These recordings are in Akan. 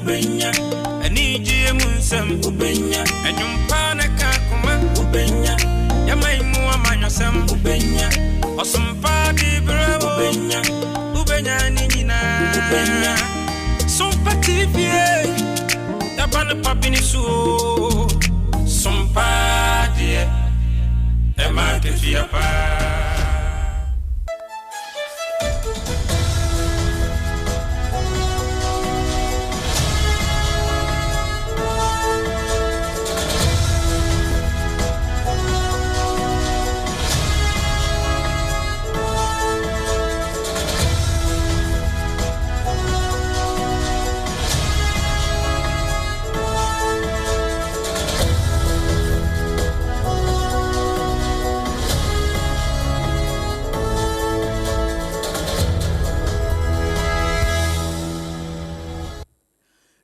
Wobɛnya anigyeɛ mu nsɛm. Wobɛnya ɛnwom pa na ka koma. Wobɛnya yɛman mu amanyɔsɛm. Wobɛnya ɔsom pa de berɛ wo. Wobɛnya wobɛnya ne nyinaa. Wobɛnya Sompa TV yɛba no pa bi ne so o. Sompa deɛ ɛma akatua paa.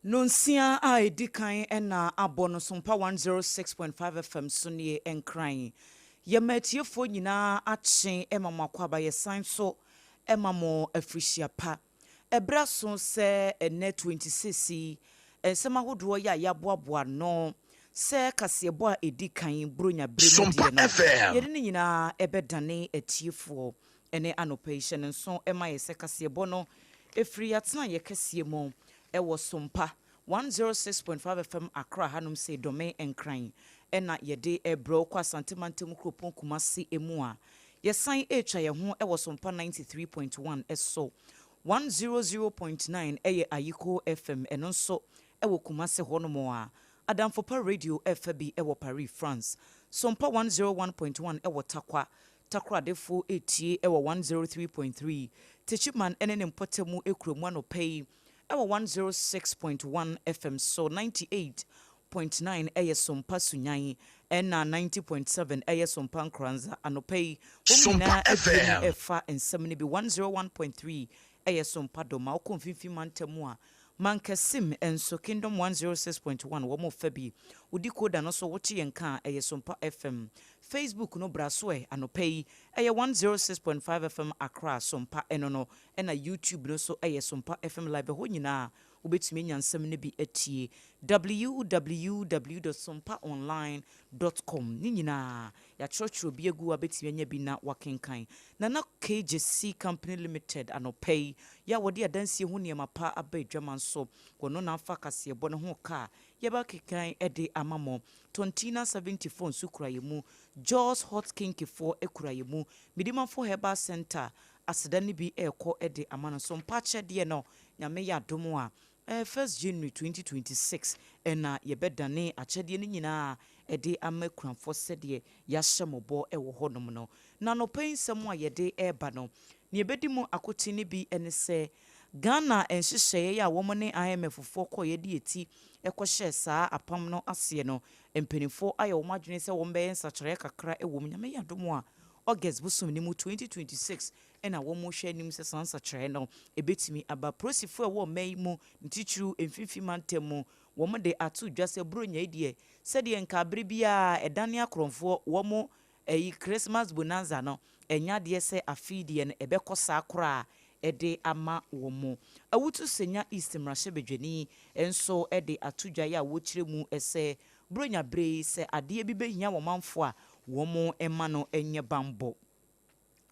Nonsia a ɛdi kan na abɔ no Sompa 106.5 FM so nie Nkran. Yɛma atiefoɔ nyinaa akye ma mo akwaaba yɛsan so ma mo afirihyia pa. Ɛberɛ aso sɛ ɛnnɛ 26 yi nsɛm ahodoɔ yi a yɛaboaboa ano sɛ kaseɛbɔ a ɛdi kan Buronya berɛ mu Sompa deɛ no, FM. yɛde ne nyinaa ɛbɛdane atiefoɔ ɛne anɔpa yi. Hyɛ no nso ma yɛ sɛ kaseɛbɔ no ɛfiri yɛatenaeɛ kɛseɛ mu ɛwɔ Sompa 106.5 FM Accra hanom sei Dome Nkran ɛna yɛde ɛbrɛ wo kɔ Asante Mantam kuropɔn Kumasi mu a yɛsan ɛretwa yɛn ho ɛwɔ Sompa 93.1 so 100.9 ɛyɛ Ayiko FM ɛno nso ɛwɔ Kumasi hɔnom a Adamfopa Radio ɛfa bi ɛwɔ Paris France Sompa 101.1 ɛwɔ Tarkwa Takoradefoɔ ɛtie ɛwɔ 103.3 Techiman ɛne ne mpɔtamu ɛkura mu anɔpa yi ɛwɔ 106.1 FM so 98.9 ɛyɛ Sompa Sunyan ɛna 90.7 ɛyɛ Sompa Nkoranza anɔpa yi wɔn Sompa nyinaa apue mu FM. ɛfa nsɛm no bi 101.3 ɛyɛ Sompa Dɔma wokɔ mfimfini mantam a Mankɛsim nso Kingdom 106.1 wɔn fa bi wodi koda no so wote yɛn ka a ɛyɛ Sompa FM Facebook no bra so ɛ anɔpa yi ɛyɛ 106.5 FM Accra Sompa ɛno no ɛna YouTube no so ɛyɛ Sompa FM live ɛhɔ nyinaa wobɛtumi anya nsɛm no bi atie www.sompaonline.com ne nyinaa yɛakyerɛkyerɛ bi agu a bɛtumi anya bi na wakenkan Nana KJC Company Limited anɔpa yi yɛ a wɔde adansie ho nneɛma pa aba adwama nso wɔno na afa kaseɛbɔ no ho ka yɛbɛkekan de ama mo Tontina 74 nso kura yɛ mu Jaws Hot Kinkifoɔ kura yɛ mu Midimafo Herbal Center aseda no bi ɛrekɔ de ama no so mpakyɛdeɛ no Nyame yɛ adom a 1st January 2026 ɛna yɛbɛdane akyɛdeɛ no nyinaa ɛde ama akunafoɔ sɛdeɛ yɛahyɛ mo bɔ ɛwɔ hɔnom no. Na anɔpa yi nsɛm a yɛde ɛreba no, nea ɛbɛdi mu akoten no bi ne sɛ Ghana nhyehyɛeɛ a wɔn ne IMF foɔ kɔɔ yɛde eti ɛkɔhyɛɛ saa apam no aseɛ no, mpanimfoɔ ayɛ wɔn adwene sɛ wɔn bɛyɛ nsakyerɛeɛ kakra ɛwɔ mu. Nyame yɛ adom a August bosom ne mu 2026 ɛna wɔn rehwɛ anim sɛ saa nsakyerɛeɛ no ɛbɛtumi aba. Polisifoɔ a ɛwɔ ɔman yi mu, ne titiriw mfimfini mantam mu, wɔn de ato dwa sɛ Buronya yi deɛ sɛdeɛ nka abere biara ɛdane akorɔmfoɔ wɔn ɛyi Christmas bonanza no ɛnya adeɛ sɛ afei deɛ no ɛbɛkɔ saa koraa ɛde ama wɔn mo. Awutu Senya East mmarahyɛbadwani nso ɛde ato dwa yi a wɔkyerɛ mu sɛ Buronya bere yi sɛ adeɛ bi bɛhia wɔn manfoɔ a wɔn mma no nyɛ bambɔ.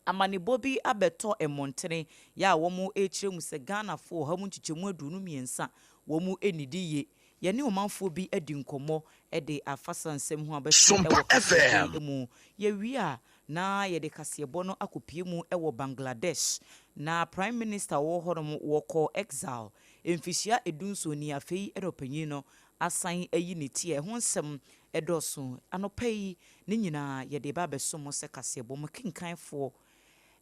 Amanebɔ bi abɛtɔ mmɔntene yɛ a wɔn rekyerɛ mu sɛ Ghanafoɔ ɔha mu nkyekyɛmu 23 wɔn nnidi yie. Yɛne ɔmanfoɔ bi adi nkɔmmɔ de afa saa nsɛm ho abɛto Sompa ɛwɔ kaseɛbɔ FM. yi mu. Yɛwie a na yɛde kaseɛbɔ no akɔpie mu ɛwɔ Bangladesh. Na Prime Minister wɔ hɔnom wɔkɔ exile mfihyia 17 ni afei ɛna ɔpanyin no asan ayi ne ti a ɛho nsɛm ɛdɔɔso. Anɔpa yi ne nyinaa yɛde ba abɛso mo sɛ kaseɛbɔ mu kenkanfoɔ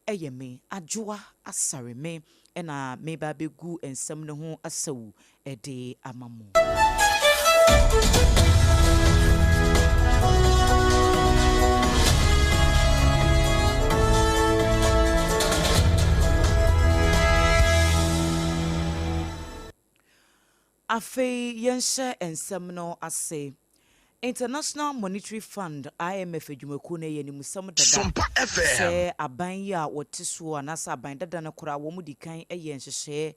ɛyɛ me Adwoa Asare me ɛna meba abɛgu nsɛm no ho asawu ɛde ama mo. Afei yɛnhyɛ nsɛm no ase. International Monetary Fund IMF adwumakuo no yɛ animsɛm dada Sompa FM. sɛ aban yi a wɔte soɔ anaasɛ aban dada no koraa wɔn di kan yɛ nhyehyɛeɛ.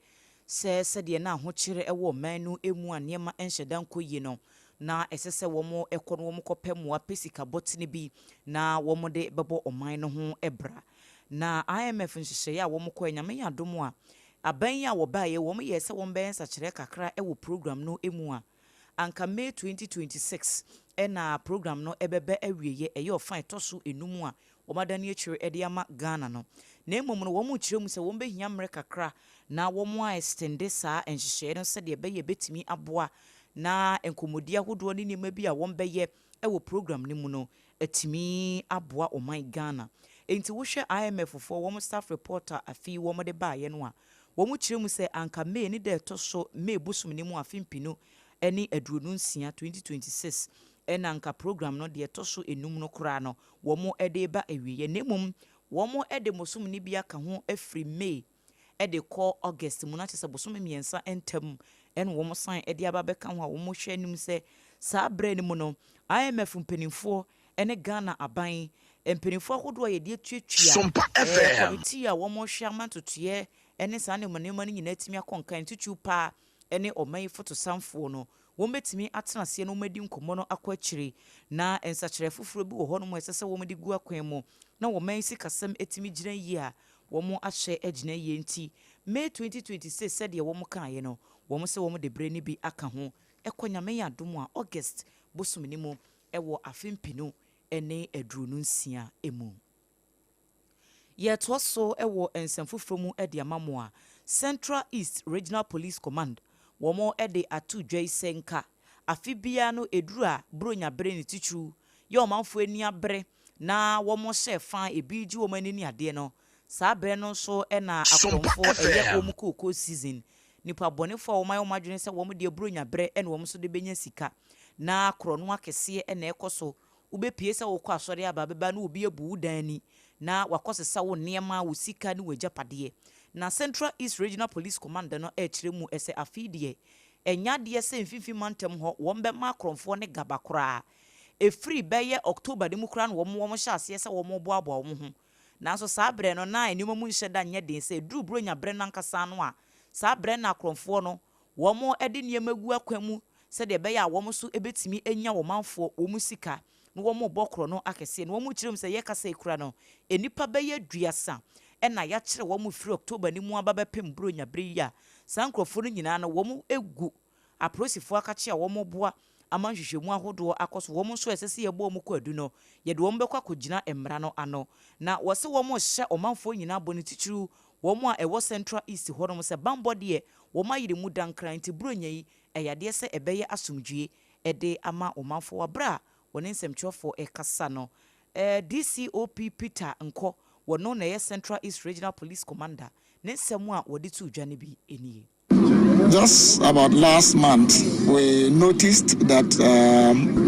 sɛ sɛdeɛ na ahokyere wɔ ɔman no mu a nneɛma nhyɛ da nkɔ yie no, na ɛsɛ sɛ wɔkɔ na wɔkɔpɛ mmoa pɛ sika bɔtene bi na wɔde bɛbɔ ɔman no ho bra. Na IMF nhyehyɛeɛ a wɔkɔɛ, Nyame yɛ adom a, aban yi a wɔbaeɛ wɔyɛɛ sɛ wɔbɛyɛ nsakyerɛɛ kakra wɔ program no mu a, anka May 2026 na program no bɛba awieɛ, ɛyɛ ɔfa a ɛtɔ so enum a wɔadane akyire de ama Ghana no. Na mmom no wɔrekyerɛ mu sɛ wɔbɛhia mmerɛ kakra na wɔn a extende saa nhyehyɛeɛ no sɛdeɛ ɛbɛyɛ ɛbɛtumi aboa na nkɔmmɔdi ahodoɔ ne nneɛma bi a wɔbɛyɛ wɔ program no mu no atumi aboa ɔman Ghana. Enti wohwɛ IMF foɔ wɔn staff report a afe yi wɔde baeɛ no a, wɔkyerɛ mu sɛ anka May ne da ɛtɔ so May bosome no mu afe 2026, 2026, ɛna anka program no deɛ ɛtɔ so enum no koraa no wɔde reba awieɛ. Na mmom wɔde bosome no bi aka ho afiri May de kɔ August mu, na kyerɛ sɛ bosome mmiɛnsa ntam ɛna wɔn san de aba abɛka ho a wɔhwɛ anim sɛ saa berɛ no mu no IMF mpanimfoɔ ne Ghana aban mpanimfoɔ ahodoɔ a yɛde atuatua Sompa FM. Committee a wɔhwɛ ama ntotoeɛ ne saa nneɛma nneɛma no nyinaa atumi akɔ nkan titiriw paa ne ɔman yi fotosanfoɔ no, wɔbɛtumi atena aseɛ na wɔadi nkɔmmɔ no akɔ akyire na nsakyeraɛ foforɔ bi wɔ hɔnom a ɛsɛ sɛ wɔde gu akwan mu na ɔman yi sikasɛm atumi gyina yie a wɔahyɛ agyina yie nti May 2026 sɛdeɛ wɔn kaeɛ no, wɔn sɛ wɔn de berɛ no bi aka ho ɛkɔ Nyame yɛ adom a August bosome no mu ɛwɔ afe 2026 mu. Yɛtoa so wɔ nsɛm foforɔ mu de ama mo a, Central East Regional Police Command wɔn de ato dwa yi sɛ nka afe biara no ɛduru a Buronya bere ne titiriw yɛ ɔmanfoɔ ani abere na wɔn hyɛ fa ebi gye wɔn ani ne adeɛ no, saa berɛ no nso na Sompa akorɔmfoɔ ɛyɛ FM. wɔn kookoo season. Nipa bɔnefoɔ a wɔn ayɛ wɔn adwene sɛ wɔn deɛ Buronya berɛ na wɔn nso de bɛnya sika na korɔno akɛseɛ na ɛkɔ so. Wobɛpie sɛ wokɔ asɔre aba bɛba na obi abu wo dan ani na wakɔsesa wo nneɛma, wo sika ne w'agyapadeɛ. Na Central East Regional Police Command no ɛrekyerɛ mu sɛ afei deɛ ɛnyɛ adeɛ sɛ mfimfini mantam hɔ wɔn bɛma akorɔmfoɔ ne gaba koraa. Ɛfiri bɛyɛ October no mu koraa na wɔn hyɛ aseɛ sɛ wɔn boaboa wɔn ho. Nanso saa berɛ no na nneɛma mu nhyɛ da nyɛ den sɛ ɛduru Buronya berɛ no ankasa no a, saa berɛ no akorɔmfoɔ no wɔn de nneɛma gu akwan mu sɛdeɛ ɛbɛyɛ a wɔn nso bɛtumi anya wɔn manfoɔ wɔn sika na wɔn bɔ korɔ akɛseɛ. Na wɔn kyerɛ mu sɛ yɛkasa yi kura no, nnipa bɛyɛ 30 ɛna yɛakyerɛ wɔn firi October no mu aba bɛpem Buronya berɛ yi a saa nkurɔfoɔ no nyinaa no wɔn egu apolisifoɔ akakye a wɔn boa ama nhwehwɛmu ahodoɔ akɔ so. Wɔn nso ɛsɛ sɛ yɛbɔ wɔn kɔ adu no, yɛde wɔn bɛkɔ akɔgyina mmara no ano. Na wɔsɛ wɔn hyɛ ɔmanfoɔ nyinaa bɔ ne titiriw wɔn a ɛwɔ Central East hɔnom sɛ bambɔ deɛ wɔn ayere mu dankran nti Buronya yi ɛyɛ adeɛ sɛ ɛbɛyɛ asomdwie ɛde ama ɔmanfoɔ. Wɔ abere a wɔne nsɛmtwerɛfoɔ ɛkasa no, DCOP Peter Nkɔ, wɔno na ɛyɛ Central East Regional Police Commander, ne nsɛm a wɔde to dwa no bi nie. Just about last month, we noticed that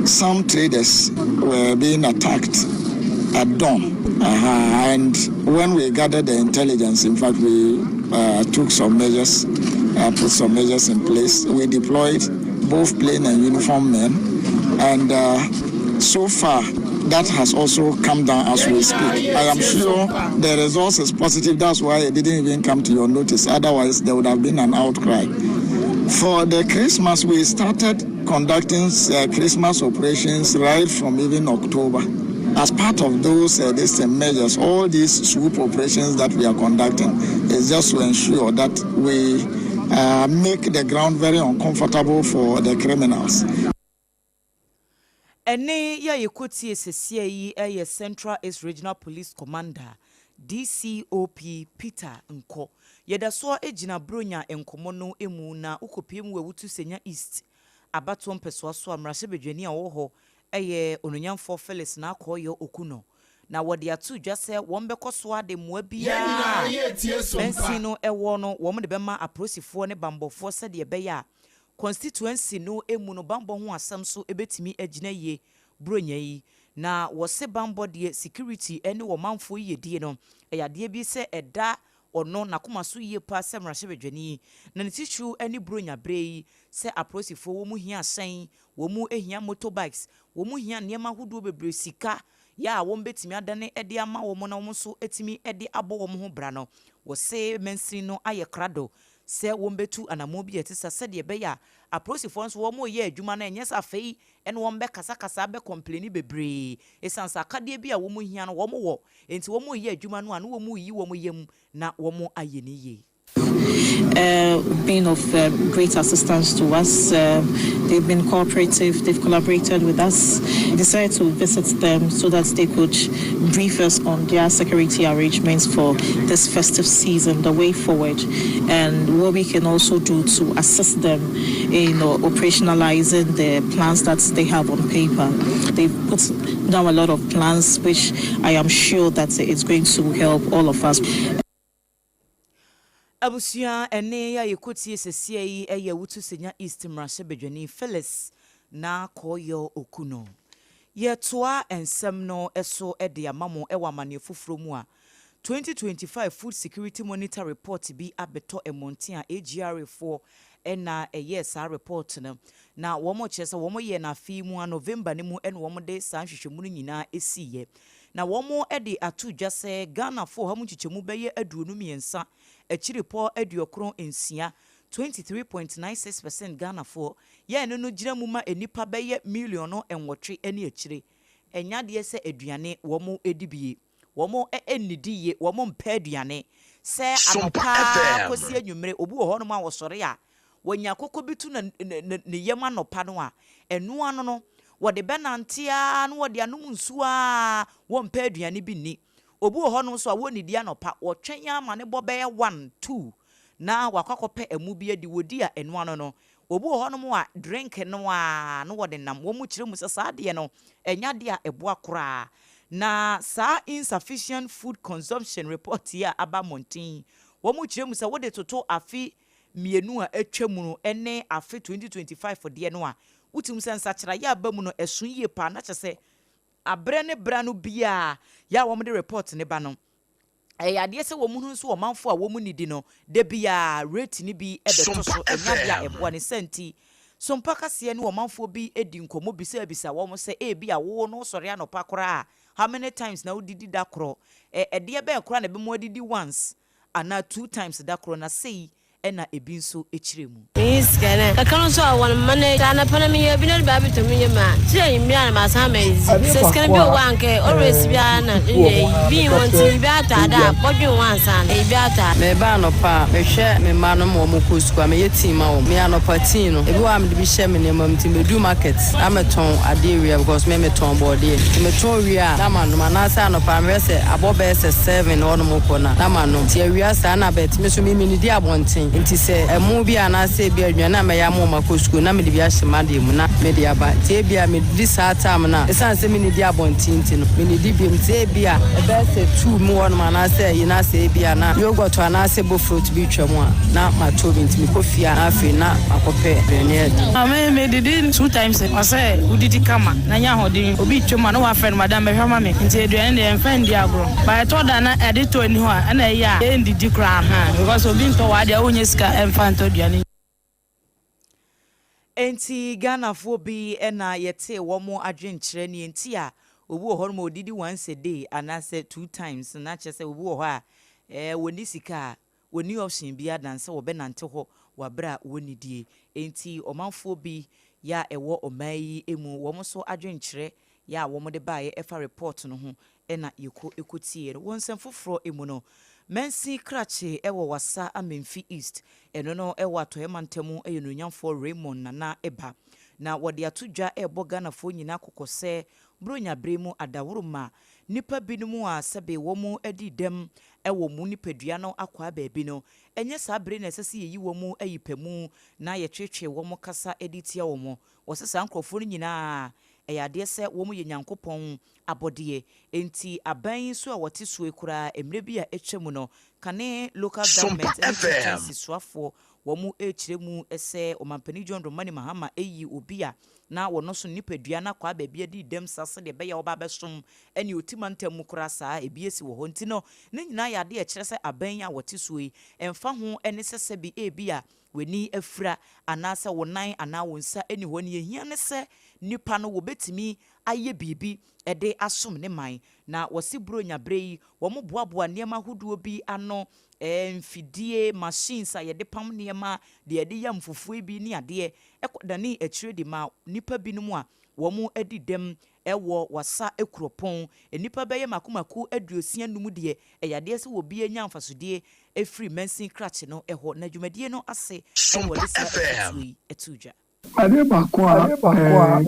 some traders were being attacked at dawn. And when we gathered the intelligence, in fact, we took some measures, put some measures in place. We deployed both plain and uniformed men. And so far, that has also come down as we speak. I am sure the result is positive. That's why it didn't even come to your notice. Otherwise, there would have been an outcry. For the Christmas, we started conducting Christmas operations right from even October. As part of those these measures, all these swoop operations that we are conducting is just to ensure that we make the ground very uncomfortable for the criminals. Ɛne yɛ a yɛkɔtie sesia yi yɛ Central East Regional Police Commander DCOP Peter Nkɔ. Yɛda so gyina Buronya nkɔmmɔ no mu na wokɔpie mu wɔ Awutu Senya East abatoɔ mpɛsoa so a, mmarahyɛbadwani a ɔwɔ hɔ ɛyɛ Ononyamfoɔ Phyllis Naa Koryoo Okunor, na wɔde ato dwa sɛ wɔn bɛkɔ so ade mmoa biara mansin no ɛwɔ no wɔn de bɛma apolisifoɔ ne bambɔfoɔ sɛdeɛ ɛbɛyɛ a constituency no emu no bambɔ ho asɛm so ebɛtumi agyina yie Buronya yi. Na wɔse bambɔ deɛ, security ne ɔmanfoɔ yiedie no, ɛyɛ adeɛ bi sɛ ɛda ɔno n'akoma so yie paa sɛ mmarahyɛbadwani, na ne titiriw ne Buronya berɛ yi sɛ apolisifoɔ wɔn mu hia ahyɛn, wɔn mu hia motorbikes, wɔn mu hia nneɛma ahodoɔ bebree, sika yɛ a wɔn bɛtumi adane de ama wɔn na wɔn nso atumi de abɔ wɔn ho bra no, wɔse mansin no ayɛ krado. sɛ wɔbɛtu anammɔn bi a ɛte saa sɛdeɛ ɛbɛyɛ a apolisifoɔ nso wɔreyɛ adwuma no ɛnyɛ sɛ afei ɛna wɔbɛkasakasa abɛ complaini bebree ɛsiane sɛ akadeɛ bi a wɔn hia no wɔn wɔ nti wɔreyɛ adwuma no a na wɔreyi wɔn yam na wɔn ayɛ no yie. Been of great assistance to us. They've been cooperative, they've collaborated with us. We decided to visit them so that they could brief us on their security arrangements for this festive season, the way forward, and what we can also do to assist them in operationalizing the plans that they have on paper. They've put down a lot of plans, which I am sure that it's going to help all of us. Abusua, ɛne a yɛkɔtie sɛsia yi ɛyɛ Awutu Senya East mmarahyɛbadwani Phyllis Naa Koryoo Okunor. Yɛtoa nsɛm no so de ama mo wɔ amanneɛ foforɔ mu a, 2025 Food Security Monitor report bi abɛtɔ mmɔnten a AGRA foɔ ɛna ɛyɛɛ saa report no, na wɔn kyerɛ sɛ wɔn yɛ n'afe mu a November no mu ɛna wɔn de saa nhwehwɛmu no nyinaa esiiɛ, na wɔn de ato dwa sɛ Ghanafoɔ ha mu nkyekyɛmu bɛyɛ 23.96, 23.96% Ghanafoɔ yɛn no gyina mu ma nnipa bɛyɛ million 8 ne akyire ɛnya adeɛ sɛ aduane wɔn di bie, wɔn nnidi yie, wɔn mpɛ aduane sɛ anɔpa kɔsi anwummere. Obi wɔ hɔnom a wɔsɔre a wɔnya akokɔ bi to na ne yam anɔpa no a, ɛnoa no wɔde bɛnante a na wɔde anom nsuo a wɔmpɛ aduane bi nni. Obi wɔ hɔnom nso a wɔnnidi anɔpa, wɔtwɛn ama ne bɔ bɛyɛ 1, 2 na wakɔ akɔpɛ ɛmu bi adi, wɔdi a ɛnoa no. Obi wɔ hɔnom a drink no a na wɔde nam. Wɔn mu kyerɛ mu sɛ saa adeɛ no ɛnya adeɛ a ɛboa koraa. Na saa insufficient food consumption report yi a aba mmɔnten, wɔn mu kyerɛ mu sɛ wɔde toto afe 2 a atwa mu no ne afe 2025 deɛ no a, wotumi sɛ nsakyerɛeɛ aba mu no ɛso yie paa, na kyerɛ sɛ aberɛ ne bra no biara yɛ a wɔde report ne ba no, ɛyɛ adeɛ sɛ wɔn nso ɔmanfo a wɔn nidi no de biara rate ne bi ɛbɛto so. Ɛnya adeɛ a ɛboa ne sɛ nti Sompa Kaseɛ ne ɔmanfoɔ bi di nkɔmmɔ bisabisa wɔn sɛ ebi a wo no sɔre anɔpa koraa, how many times na wodidi da korɔ? Ɛdeɛ bɛn koraa na ɛbɛmu adidi once anaa two times da korɔ? Na sei ɛna ebi nso kyerɛ mu. Meyi sika no kakra no nso a wɔn mma no sɛ anapa no meyɛ bi na de baabi tɔ meyɛ ma kyerɛ enyimire a na masan ma edzi sɛ sika no bi wɔ hɔ a nkɛ always biara na nyɛ bi wɔ nti bi atɔ ada a bɔdwen ho ansa na ebi atɔ a. Meba anɔpa a, mehwɛ me mma no ma wɔn kɔ sukuu a, meyɛ tea ma wɔn. Meyɛ anɔpa tea no, ebi wɔ a mede bi hyɛ me nneɛma mu nti medu market na metɔn adeɛ wie a, because me metɔn bɔɔdeɛ. Nti metɔn wie a na manom, anaasɛ anɔpa mehwɛ sɛ abɔ bɛyɛ sɛ 7 hɔnom kɔ no a na manom. Nti awia saa na bɛt me so me menidi abɔnten nti sɛ ɛmo bi anaasɛ ebi aduane a mɛyɛ ama wɔn akɔ sukuu na mede bi ahyɛ m'adeɛ mu na mede aba. Nti ebi a medidi saa time no a, ɛsiane sɛ menidi abɔnten nti no menidi biom. Nti ebi a ɛbɛyɛ sɛ 2 mu hɔnom anaasɛ ɛyi na sɛ ebi a na yogurt anaasɛ bofrot bi twa mu a na matɔ bi, nti mekɔ fie a na afei na makɔpɛ aduane adi. Maame, medidi two times. Ɔsɛ wodidi kama na nya ahoɔden. Obi twam a na wafrɛ no, "Madam, bɛhwɛ ma me." Nti aduane deɛ ɛmfa ndi agorɔ ba. Ɛtɔ da na ɛde tɔ ani hɔ a ɛna ɛyɛ a ɛndidi koraa ha because obi ntɔ wɔ adeɛ a wonyɛ sika ɛmfa ntɔ aduane. Enti Ghanafoɔ bi na yɛte wɔn adwenkyerɛ ne nti a obi wɔ hɔ nom a odidi once a day anaasɛ two times, na kyerɛ sɛ obi wɔ hɔ a wɔni sika a wɔni option bi adan sɛ wɔbɛnante hɔ wɔ abere a wɔnnidie. Enti ɔmanfoɔ bi yɛ a ɛwɔ ɔman yi mu, wɔn nso adwenkyerɛ yɛ a wɔde baeɛ ɛfa report no ho ɛna yɛkɔ ɛkɔtie no. Wɔ nsɛm foforɔ mu no, Mansi Krakye ɛwɔ Wasa Amenfi East, ɛno no ɛwɔ Atɔeɛ mantam, ɛyɛ Nuonyamfoɔ Raymond Nana Eba, na wɔde ato dwa ɛrebɔ Ghanafoɔ nyinaa kɔkɔ sɛ Buronya bere mu adaworo ma nnipa binom a sɛbe wɔn adi dɛm ɛwɔ mu nipadua no akwaa baabi no, ɛnyɛ saa bere na ɛsɛ sɛ yɛyi wɔn ayi pɛ mu na yɛtwetwe wɔn kasa de tia wɔn. Wɔsɛ saa nkurɔfoɔ no nyinaa ɛyɛ adeɛ sɛ wɔn yɛ Nyankopɔn abɔdeɛ. Enti aban yi nso a wɔte soɔ yi koraa, mmerɛ bi a atwa mu no, kane local government ne chieftaincy soafoɔ wɔn rekyerɛ mu sɛ Ɔmampanin John Dramani Mahama ayi obi a na wɔno so nipadua no akɔ baabi adi dɛm saa sɛdeɛ ɛbɛyɛ a wɔba abɛsom ɛne ɔti mantam mu koraa. Saa ebi esi wɔ hɔ nti no, ne nyinaa yɛ adeɛ a ɛkyerɛ sɛ aban yi a wɔte soɔ yi, ɛmfa ho ne sɛ sɛbi ebi a w'ani afira anaasɛ wo nan anaa wo nsa ni hɔ no, yɛhia ne sɛ nipa no wɔbɛtumi ayɛ biribi de asom ne man. Na wɔse Buronya berɛ yi, wɔboaboa nneɛma ahodoɔ bi ano, mfidie, machines a yɛde pam nneɛma, deɛ yɛde yam fufuo bi ne adeɛ, kɔdanee akyire de maa nnipa binom a wɔadi dɛm wɔ Wassa kuropɔn. Nnipa bɛyɛ mako mako 65 deɛ, ɛyɛ adeɛ sɛ wɔbi anya mfasodie firi mansin krakye no hɔ. Na dwumadie no ase na Sompa wɔde saa FM. afotuo yi too dwa. Adeɛ baako a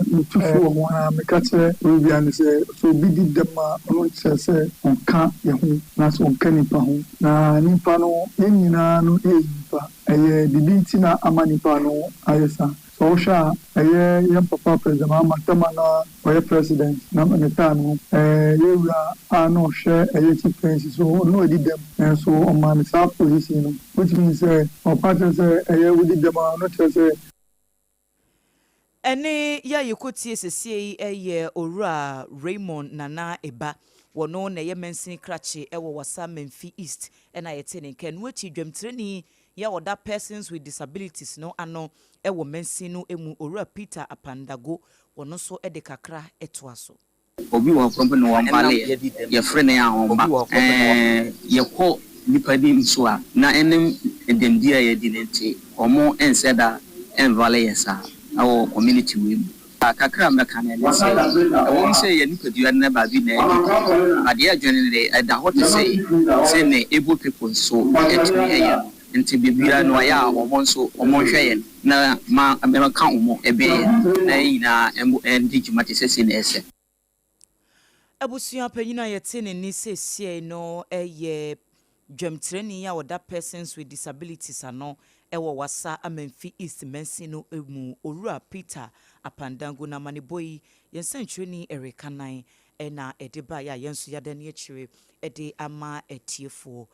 metu fo wɔ ho anaa meka kyerɛ obiara ne sɛ, sɛ obi di dɛm a, ɔno nkyerɛ sɛ ɔnka yɛn ho anaasɛ ɔnka nnipa ho. Na nnipa no, yɛn nyinaa no yɛ nnipa. Ɛyɛ biribi nti na ama nnipa no ayɛ saa. Sɛ wohwɛ a, ɛyɛ yɛn papa President Mahama tam a na ɔyɛ President na ne time no, yɛn wura a na ɔhwɛ ɛyɛ Chief Pensi so, ɔno na wadi dɛm nanso ɔmaa no saa position no, which means sɛ ɔpa kyerɛ sɛ ɛyɛ wodi dɛm a, ɔno kyerɛ sɛ Ɛnne yi a yɛkɔtie sesie yi yɛ Owura Raymond Nana Eba. Wɔno na ɛyɛ mansini krakye wɔ Wassa Mamfi East na yɛte ne nka. Ɛno akyi dwamtirani yi a ɔda Persons with Disabilities no ano wɔ mansin no mu, Owura Peter Apandago, wɔno nso de kakra toa so. Obi wɔ hɔ koraa mpo na ɔmma yɛ, yɛfrɛ no a ɔmma. Ɛɛ, yɛkɔ nnipa bi nso a, na ɛnam dɛmdi a yɛadi no nti, wɔnsɛ da ɛnvale yɛ saa wɔ community wei mu. Kakra a mɛka no ne sɛ, ɛwom sɛ yɛn nipadua no baabi na adi deɛ, but yɛn adwene no deɛ, ɛda hɔ te sɛ sɛdeɛ able people nso tumi yɛ no. Nti biribiara no ɛyɛ a wɔn nso wɔnhwɛ yɛn na ma ɛmɛka wɔn ɛbɛn yɛn na yɛn nyinaa ɛndi dwuma te sɛ sɛnea ɛsɛ. Abusua panyin a yɛte ne nne seesei no yɛ dwamtirani a ɔda Persons with Disabilities ano wɔ Wassa Amenfi East mansin no mu, Owura Peter Apandango. Na amanebɔ yi, yɛn sɛnkyerɛnni Eric Anan na ɛde baeɛ a yɛn nso yɛadane akyire de ama atiefoɔ.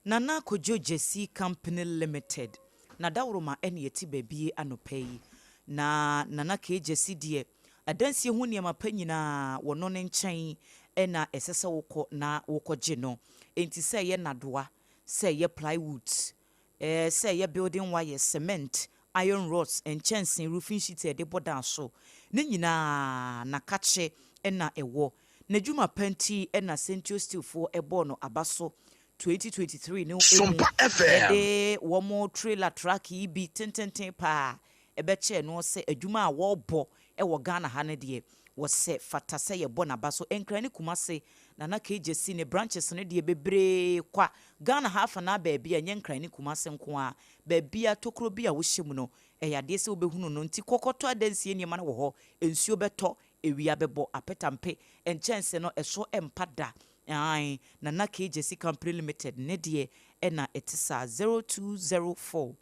Nana Kojo Gyasi Company Limited, N'adaworoma na yɛte baabi anɔpa yi. Na Nana K. Gyasi deɛ, adansie ho nneɛma pa nyinaa wɔ no ne nkyɛn na ɛsɛ sɛ wokɔ na wokɔgye no. Enti sɛ ɛyɛ nnadoa, sɛ ɛyɛ plywoods, sɛ ɛyɛ building wires, cement, iron rods, nkyɛnsee, roofing sheet a yɛde bɔ dan so, ne nyinaa n'akakye na ɛwɔ. N'adwuma pa nti na Centio Steel foɔ bɔɔ no aba so 2023 no mu Sompa FM. de wɔn trailer truck yi bi tententen paa ɛbɛkyɛɛ no sɛ adwuma a wɔrebɔ wɔ Ghana ha no deɛ wɔsɛ fata sɛ yɛbɔ n'aba so. Nkran ne Kumase na na KJC ne branches no deɛ bebree kwa Ghana ha afa no baabi a ɛnyɛ Nkran ne Kumase nko ara, baabi a tokuro bi a wohyɛ mu no ɛyɛ adeɛ sɛ wobɛhunu no. Nti kɔkɔtɔ adansie nneɛma no wɔ hɔ, nsuo bɛtɔ, ewia bɛbɔ, apetampe, nkyɛnse no ɛso mpa da. Ae, Nana KJC Company Limited ne deɛ ɛna ɛte saa. 0204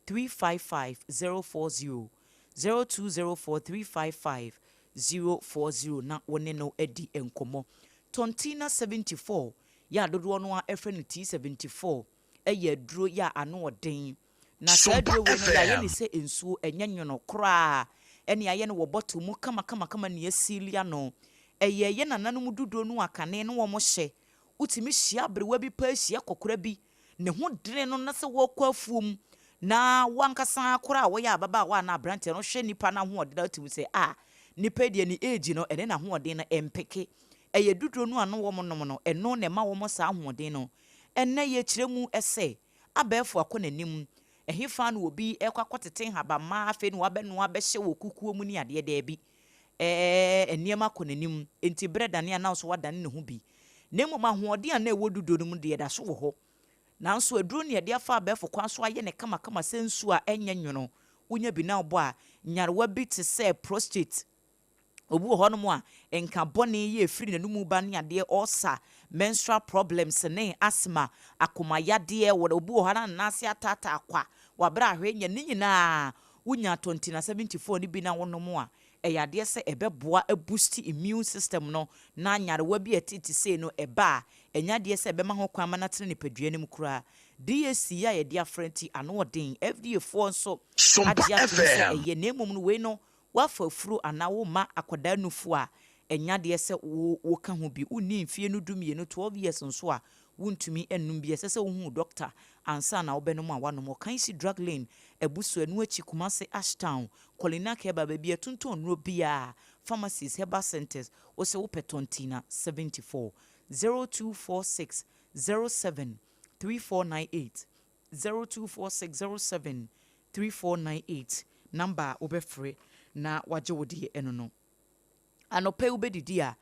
355 040, 0204 355 040 na wo ne no adi nkɔmmɔ. Tontina 74 yɛ a dodoɔ no ara ɛfrɛ no T74 ɛyɛ aduro yɛ a ano ɔden. Na saa Sompa aduro wei no yɛayɛ ne FM. sɛ nsuo, ɛnyɛ nwono koraa, ɛne ayɛ no wɔ bottle mu kamakamakama ne asiili ano. Ɛyɛ yɛ nananom dodoɔ no a kane no wɔn hyɛ. Wotumi hyia aberewa bi paa, hyia kɔkora bi, ne ho dene no na sɛ wɔrekɔ afuom na wankasa koraa a wɔyɛ ababaawa anaa aberanteɛ no hwɛ nipa no ahoɔden na wotumi sɛ a nipa yi deɛ ne age no ɛne n'ahoɔden no ɛmpeke. Ɛyɛ dodoɔ no a na wɔn nom no, ɛno na ɛma wɔn saa ahoɔden no. Ɛnnɛ yɛkyerɛ mu sɛ abɛɛfo akɔ n'anim. Ɛhefa na obi rekɔ akɔtete nhabamma afei na wabɛnoa abɛhyɛ wɔ kukuo mu ne adeɛ? Daabi. Ɛɛ nneɛma akɔ n'anim, enti berɛ dane a na nso wadane ne ho bi. Na mmom ahoɔden a na ɛwɔ dodoɔ no mu deɛ ɛda so wɔ hɔ. Nanso aduro ne yɛde afa abɛɛfo kwan so ayɛ ne kamakama sɛ nsuo a ɛnyɛ nwono. Wonya bi na wobɔ a, nyarewa bi te sɛ prostate, obi wɔ hɔnom a nka bɔne yɛ efiri n'anum ba ne adeɛ, ulcer, menstrual problems ne asthma, akomayadeɛ, wɔ obi wɔ hɔ a na ne nan ase ataataa kwa, wabere ahwɛ nya ne nyinaa. Wonya Tontina 74 no bi na wonom a, ɛyɛ adeɛ sɛ ɛbɛboa aboost immune system no na nyarewa bi a ɛtete sei no ɛba a, ɛnyɛ adeɛ sɛ ɛbɛma ho kwan ma no atena nipadua no mu koraa. DAC a yɛde afra nti ano ɔden. FDA foɔ nso Sompa agye atom sɛ FM. ɛyɛ, na mmom no wei no woafa afuro anaa woma akwadaa nufu a, ɛnyɛ adeɛ sɛ wo woka ho bi. Wonni mfeɛ no 12, 12 years nso a, wontumi nnum bi. Ɛsɛ sɛ wohu doctor ansa na wobɛnom a woanom. Ɔkansi Drug Lane, Abusu, ɛno akyi Kumase Ashtown, Colina Keba, baabi a ɛtontɔn nnuro biara. pharmacies, herbal centres, wo se wopɛ Tontina 74. 0246 07 3498, 0246 07 3498, number a wobɛfrɛ na wagye wo deɛ ɛno no. Anɔpa yi wobɛdidi a,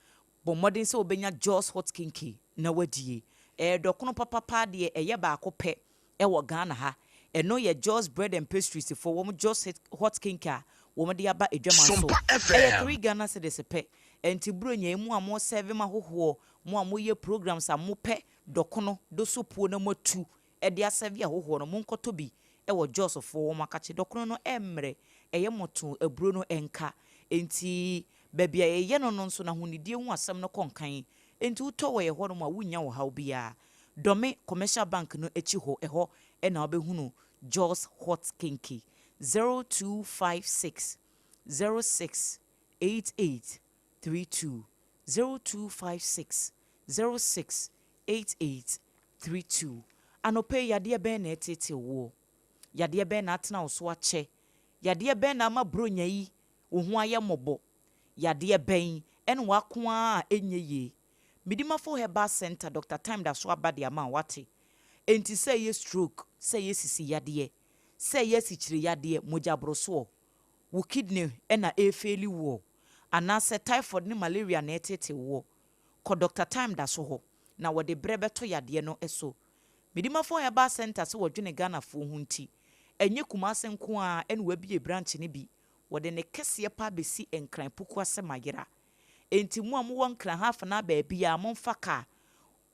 bɔ mmɔden sɛ wobɛnya Jos Hot Kenkey na woadie. Ɛyɛ dɔkono papapa deɛ ɛyɛ baako pɛ wɔ Ghana ha. Ɛno yɛ Jos Bread and Pastries foɔ wɔn Jos Hot Kenkey a wɔde aba adwaman so. Sompa Ɛyɛ FM. 3 Ghana cedis pɛ. Ɛnti Buronya yi mo a mo sɛve ma hohoɔ, mo a moyɛ programs a mopɛ dɔkono, dosopuo na moatu de asɛve ahohoɔ no, monkɔtɔ bi wɔ Jos foɔ wɔn akakye. Dɔkono no ɛmmerɛ, ɛyɛ mɔtoo, aburo no ɛnka. Enti baabi a yɛyɛ no no nso n'ahonidie ho asɛm no kɔ nkan. Enti wotɔ wɔ yɛn hɔnom a wunnya ɔhaw biara. Dɔme Commercial Bank no akyi hɔ, ɛhɔ na wobɛhunu Jos Hot Kenkey. 0256 06 88 32, 0256 06 88 32. Anɔpa yi, yadeɛ bɛn na ɛreteetee woɔ? Yadeɛ bɛn na atena wo so akyɛ? Yadeɛ bɛn na ama Buronya yi wo ho ayɛ mmɔbɔ? Yadeɛ bɛn ne w'ako ara a ɛnyɛ yie? Medimafo Herbal Centre, Doctor Time da so aba de ama wo, woate? Enti sɛ ɛyɛ stroke, sɛ ɛyɛ sisi yadeɛ, sɛ ɛyɛ asikyire yadeɛ, mogya borosoɔ, wo kidney na ɛrefeeli woɔ, anaasɛ typhoid ne malaria na ɛreteetee woɔ, kɔ Doctor Time da so hɔ na wɔde berɛ bɛto yadeɛ no so. Medimafo Herbal Centre sɛ wɔdwene Ghanafoɔ ho nti, ɛnyɛ Kumase nko ara na wɔabue branch no bi, Wɔde ne kɛseɛ paa bɛsi Nkran Pukuase Mayera. Enti mo a mowɔ Nkran ha afenaa baabiara, momfa kaa.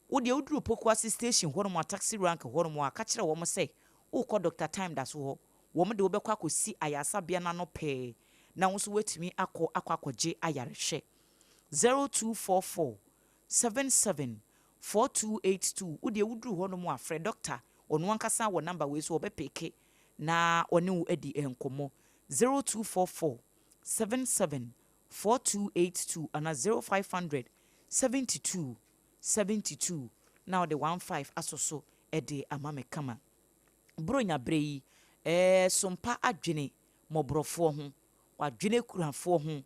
Wo deɛ woduru Pokuase station hɔnom a, taxi rank hɔnom a, ka kyerɛ wɔn sɛ worekɔ Doctor Time da so hɔ. Wɔn de wo bɛkɔ akɔsi ayaresabea no ano pɛɛ na wo nso woatumi akɔ akɔ akɔgye ayarehwɛ. 0244 77 4282 Wo deɛ woduru hɔnom a, frɛ dɔkta, ɔno ankasa wɔ number wei so, ɔbɛpeke na ɔne wo adi nkɔmmɔ. 0244 77 4282 anaa 0500 72 72 na wode 15 asɔ so de ama me kama. Buronya berɛ yi, ɛɛ sompa adwene mmɔborɔfoɔ ho, wadwene akunafoɔ ho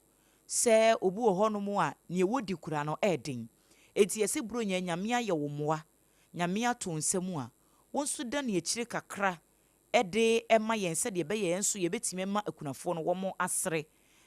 sɛ obi wɔ hɔnom a neɛ wɔdi kura no ɛɛden. Enti yɛse Buronya Nyame ayɛ wo mmoa, Nyame ato wo nsa mu a, wo nso dane akyire kakra de ma yɛn sɛdeɛ ɛbɛyɛ yɛn nso yɛbɛtumi ama akunafoɔ no wɔn asere,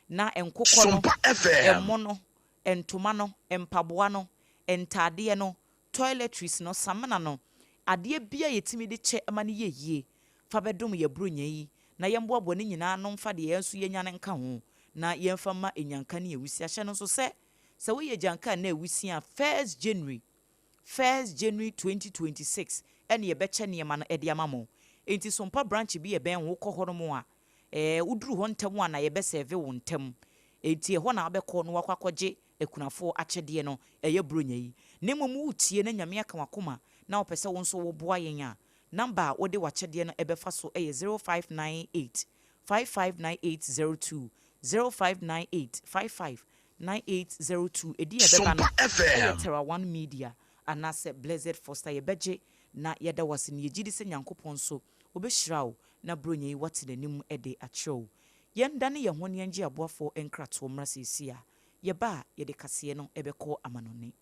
na nkokɔ no, Sompa FM. ɛmo no, ntoma no, mpaboa no, ntaadeɛ no, toiletries no, samina no, adeɛ biara a yɛtumi de kyɛ ma no yɛ yie, fa bɛdom yɛn Buronya yi, na yɛmmoaboa ne nyinaa ano mfa deɛ yɛn nso yɛnya no nka ho, na yɛmfa mma Anyanka ne Awusia. Hyɛ no nso sɛ, sɛ woyɛ Agyanka anaa Awusia a, first January, First January 2026 ɛna yɛbɛkyɛ nneɛma no de ama mo. Enti Sompa branch bi a ɛbɛn wo, wokɔ hɔ nom a, ɛɛ woduru hɔ ntɛm a na yɛbɛ serve wo ntɛm. Enti ɛhɔ na wobɛkɔ na woakɔ akɔgye akunafoɔ akyɛdeɛ no, ɛyɛ Buronya yi. Na mmom woretie na Nyame aka w'akoma na wopɛ sɛ wo nso woboa yɛn a, number a wode w'akyɛdeɛ no bɛfa so yɛ 0598 559802, 0598 55 9802, edin a ɛbɛba no Sompa yɛ FM. Terra One Media anaasɛ Blessed Foster. Yɛbɛgye na yɛda wo ase na yɛgye di sɛ Nyankopɔn nso ɔbɛhyira wo na Buronya yi wate n'anim de akyerɛ wo. Yɛndane yɛn ho na yɛngye aboafoɔ nkratoɔ mmra seesei a yɛba a yɛde kaseɛ no bɛkɔ amanɔne.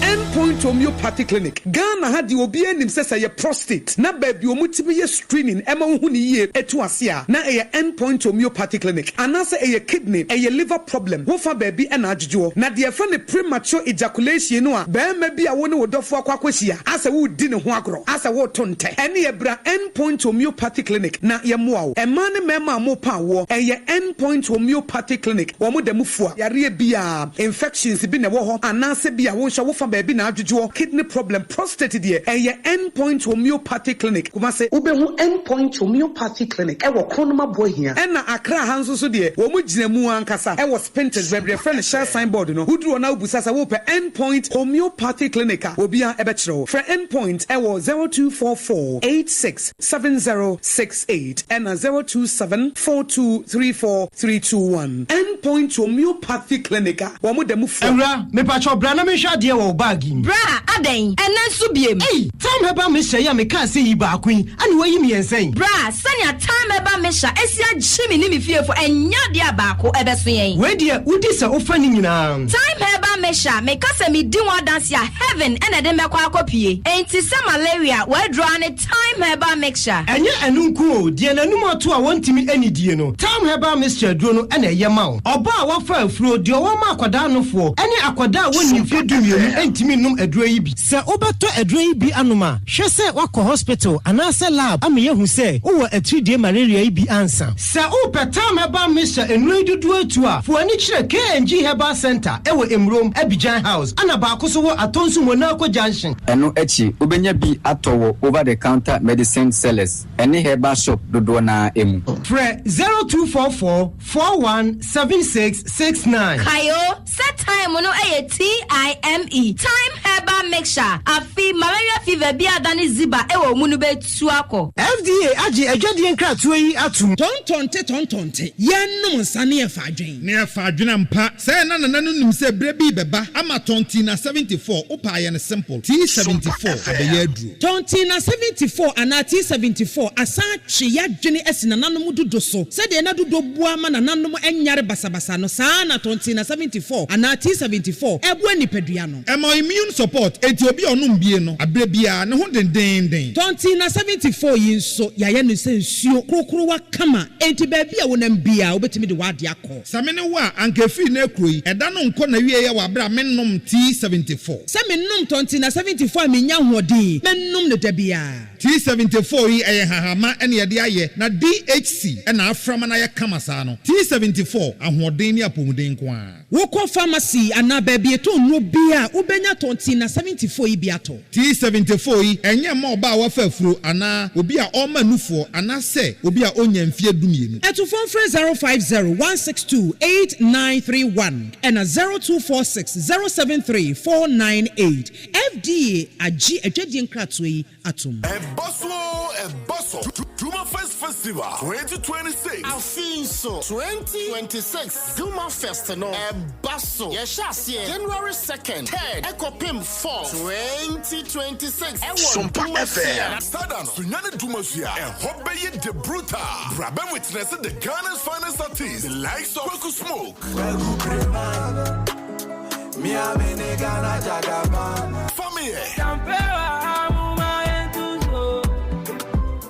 End Point Homeopathy Clinic, Ghana ha deɛ obiara nim sɛ sɛ ɛyɛ prostate na baabi a wɔtumi yɛ screening ma wohu no yie to ase a, na ɛyɛ End Point Homeopathy Clinic. Anaasɛ ɛyɛ kidney, ɛyɛ liver problem, wofa baabi na adwodwoɔ. Na deɛ yɛfrɛ no premature ejaculation no a, barima bi a wo ne wo dɔfoɔ akɔ akɔhyia, asɛ woredi ne ho agorɔ, asɛ woreto ntɛ, ɛneɛ bra End Point Homeopathy Clinic na yɛmmoa wo. Mmaa ne mmarima a morepa awoɔ, ɛyɛ End Point Homeopathy Clinic, wɔn da mu fua. Yareɛ biara, infections bi na ɛwɔ hɔ anaasɛ bi a wo nso wofa baabi na adwodwoɔ, kidney problem, prostate deɛ, ɛyɛ End Point Homeopathy Clinic, Kumasi. Wobɛhu End Point Homeopathy Clinic wɔ Kronum Aboahia. Ɛna Accra ha nso so deɛ, wɔn gyina mu ankasa wɔ Spintex, baabi a yɛfrɛ no Shell sign board no. Woduru hɔ na wobisa sɛ worepɛ End Point Homeopathy Clinic a, obiara bɛkyerɛ wo. Frɛ End Point wɔ 0244 86 7068 ɛna 0274 234321. End. End Point Homeopathy Clinic a, wɔn da mu fua. Awura, mepakyɛw bra na menhwɛ adeɛ wɔ wo bag yi mu. Bra, adɛn? Ɛnnɛ nso biem? Ei! Thyme Herbal Mixture yi a mekaa sɛ yi baako yi, ɛna woayi mmiɛnsa yi? Bra, sɛnea Thyme Herbal Mixture asi agye me ne me fiefo, ɛnyɛ adeɛ a baako ɛbɛso yɛn. Wei deɛ, wodi sɛ wofa ne nyinaa. Thyme Herbal Mixture, meka sɛ medi ho adanse a, heaven na ɛde mɛkɔ akɔpue. Enti sɛ malaria, w'aduro ara ne Thyme Herbal Mixture. Ɛnyɛ ɛno nko o, deɛ n'anum ato a wɔntumi nnidie no, Thyme Herbal Mixture aduro no na ɛyɛ ma wo. Ɔbaa a wafa afuro, deɛ ɔwɔ ma akwadaa nofoɔ, ne akwadaa a wɔnnii mfeɛ dumienu ntumi nnom aduro yi bi. Sɛ wobɛtɔ aduro yi bi anom a, hwɛ sɛ woakɔ hospital anaasɛ lab ama yɛahu sɛ wowɔ atiridie malaria yi bi ansa. Sɛ wopɛ Thyme Herbal Mixture nnuro yi dodoɔ atu a, fa w'ani kyerɛ KNG Herbal Centre wɔ Emurom, Abidjan House, ɛna baako nso wɔ Atonsu Monaco Junction. Ɛno akyi, wobɛnya bi atɔ wɔ over the counter medicine sellers ne herbal shop dodoɔ no ara mu. Frɛ 0244 41 76 69. Kae o, sɛ thyme no yɛ TIME, Thyme Herbal Mixture, afe malaria fever bi a adane ziba wɔ wo mu no bɛtu akɔ. FDA agye adwadie nkratoɔ yi atom. Tɔntɔnte tɔntɔnte, yɛnnom nsa ne yɛfa adwen. Ne yɛfa adwen ampa. Sɛɛ na nana no nim sɛ berɛ bi rebɛba ama Tɔntina 74, wopɛ a yɛ no simple, T74 abɛyɛ aduro. Tɔntina 74 anaa T74 asan atwe y'adwene asi nananom dudo so. Sɛdeɛ na dudo boa ma nananom nyare basabasa no, saa ara na Tɔntina 74 anaa T74 boa nipadua no. Ɛma immune support, enti obi a ɔnom bie no, aberɛ biara, ne ho dendeenden. Tɔntina 74 yi nso, yɛayɛ no sɛ nsuo korokorowa kama, enti baabi a wonam biara, wobɛtumi de w'adeɛ akɔ. Sɛ me ne wo a, anka ɛfiri nnɛ rekuro yi, ɛda no nkɔ n'awieɛ wɔ aberɛ a mennom T74. Sɛ menom Tɔntina 74 a mennya ahoɔden, mɛnom no da biara. T74 yi, ɛyɛ nhahamma na yɛde ayɛ, na DHC na afra ma no ayɛ kama saa no. T74, ahoɔden ne apɔmuden nko ara. Wokɔ pharmacy anaa baabi yɛtɔn nnuro biara a, wobɛnya Tɔntina 74 yi bi atɔ. T74 yi, ɛnyɛ mma ɔbaa a wafa afuro anaa obi a ɔrema nufoɔ anaasɛ obi a ɔnnya mfeɛ dumienu. Atufoɔ mfrɛ 050 162 8931 ɛna 0246 073 498. FDA agye adwadie nkratoɔ yi atom. Ɛba so oo, ɛba so, Duma Fest Festival 2026. Afei nso, 2026 Duma Fest no ɛba so. Yɛhyɛ aseɛ January 2nd, 3rd ɛkɔpem 4th, 2026 ɛwɔ Sompa Duma FM. Sua. Sada no, Sunyani Duma Sua, ɛhɔ bɛyɛ the brutal. Bra bɛ witness the Ghana's finest artists, the likes of Kweku Smoke. Kweku Breman, me a me ne Ghana Jagaban. Fameye.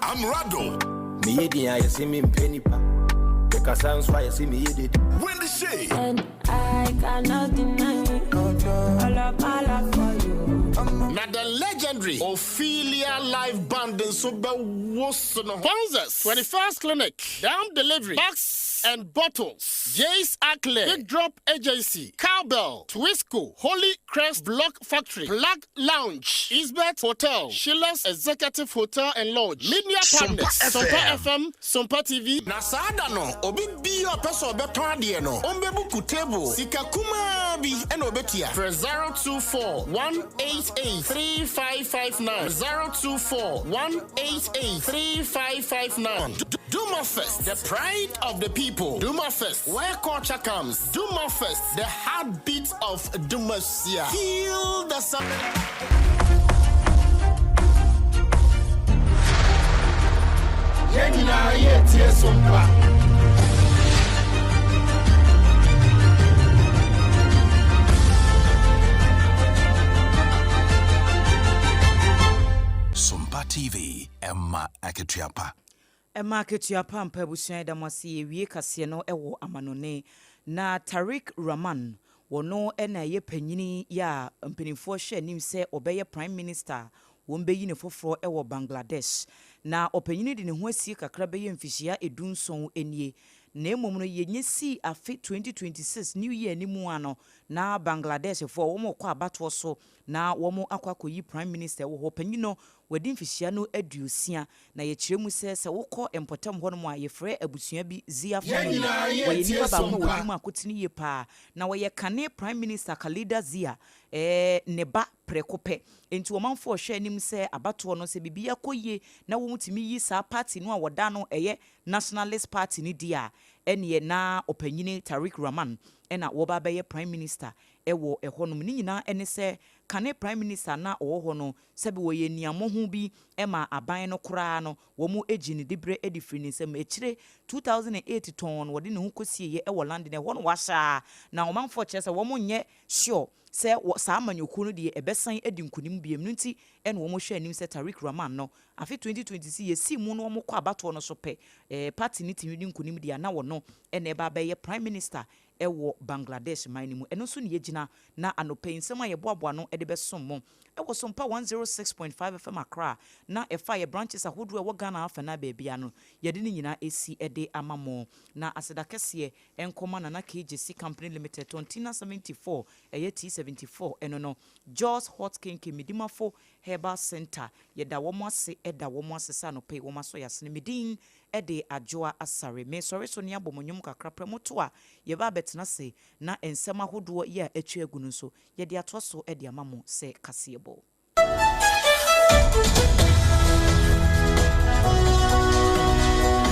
Amerado. Meyɛ din a yɛse mempɛ nipa. Mekasa nso a yɛse meyɛ dede. Wendy Shay. And I cannot deny all of my love for you. Na the legendary Ophelia Live Band nso bɛwoso no. Sponsors, 21st Clinic, Dam Delivery, Box and Bottles, Jace Ackley, Big Drop Agency, Cowbell, Twisco, Holy Crest Block Factory, Plug Lounge, Isbet Hotel, Sheila's Executive Hotel and Lodge, Media Sompa Partners, Sompa FM. FM, Sompa TV. Na saa da no, obi biara a ɔpɛ sɛ ɔbɛtɔn adeɛ no, ɔmmɛbuku table. Sika kumaa bi na ɔbɛtua. Frɛ 024 188 3559, 024 188 3559. Duma Fest, the pride of the people. Duma Fest, where culture comes. Duma Fest, the heartbeat of Dumasia. Feel the sound. Yɛn nyinaa yɛretie Sompa. Sompa TV, ɛma akatua pa. Ɛma akatua pa ampa abusua yɛda mo ase yɛwie kaseɛ no wɔ amanone na Tariq Rahman wɔno na ɛyɛ panyini yɛ a mpaninfoɔ hwɛ anim sɛ ɔbɛyɛ prime minister a wɔn bɛyi no foforɔ wɔ Bangladesh na ɔpanyini de ne ho asie kakra bɛyɛ mfihyia edunson nie na mmom no yɛnya sii afe 2026 new year no mu a no na Bangladesh foɔ wɔn rekɔ abatoɔ so na wɔn akɔ akɔyi prime minister wɔ hɔ panyin no. Wadi mfihyia no aduosia, na yɛkyerɛ mu sɛ, sɛ wokɔ mpɔtam hɔnom a, yɛfrɛ abusua bi Zia Yɛn family. nyinaa Wɔyɛ yɛretie nnipa baako a Sompa. wɔdi mu akotene yie pa ara, na wɔyɛ kane Prime Minister Khaleda Zia ne ba prɛko pɛ. Enti ɔmanfoɔ rehwɛ anim sɛ abatoɔ no, sɛ biribiara kɔ yie na wɔtumi yi saa party no a wɔda ano ɛyɛ Nationalist Party no di a, ɛnneɛ na ɔpanyini Tarique Rahman na wɔreba abɛyɛ Prime Minister wɔ ɛhɔnom. Ne nyinaa ne sɛ, kane Prime Minister a na ɔwɔ hɔ no, sɛbe wɔyɛ aniammɔho bi ma aban no koraa no, wɔgyee ne diberɛ de firii ne nsam. Akyire 2008 tɔnn no, wɔde ne ho kɔsieeɛ wɔ London. Ɛhɔ no wɔahyɛ ara, na ɔmanfoɔ kyerɛ sɛ wɔnyɛ sure sɛ wɔ saa amanyɔkuo no deɛ ɛbɛsan adi nkunim biom. Ɛno nti na wɔhwɛ anim sɛ Tarique Rahman no, afe 2026 yɛsii mu na wɔkɔ abatoɔ no so pɛ, party no tumi di nkunim deɛ a, na ɔno na ɛreba abɛyɛ Prime Minister wɔ Bangladesh man no mu. Ɛno nso na yɛgyina na anɔpa yi nsɛm a yɛboaboa ano de bɛsom mo wɔ Sompa 106.5 FM Accra na ɛfa yɛ branches ahodoɔ a ɛwɔ Ghana afanaa baabiara no, yɛde ne nyinaa asi de ama mo. Na aseda kɛseɛ nkɔma Nana K Gyasi Company Limited, Tontina 74, ɛyɛ T74, ɛno no, Jaws Hot Kenke, Medimafo Herbal Centre, yɛda wɔn ase da wɔn ase sɛ anɔpa yi wɔn asɔ yɛn asene. Me din de Adwoa Asare. Mesɔre so ne abɔ mo nnwom kakra prɛ mo to a yɛba abɛtena ase na nsɛm ahodoɔ yi a atwa agu no nso yɛde atoa so de ama mo sɛ kaseɛbɔ.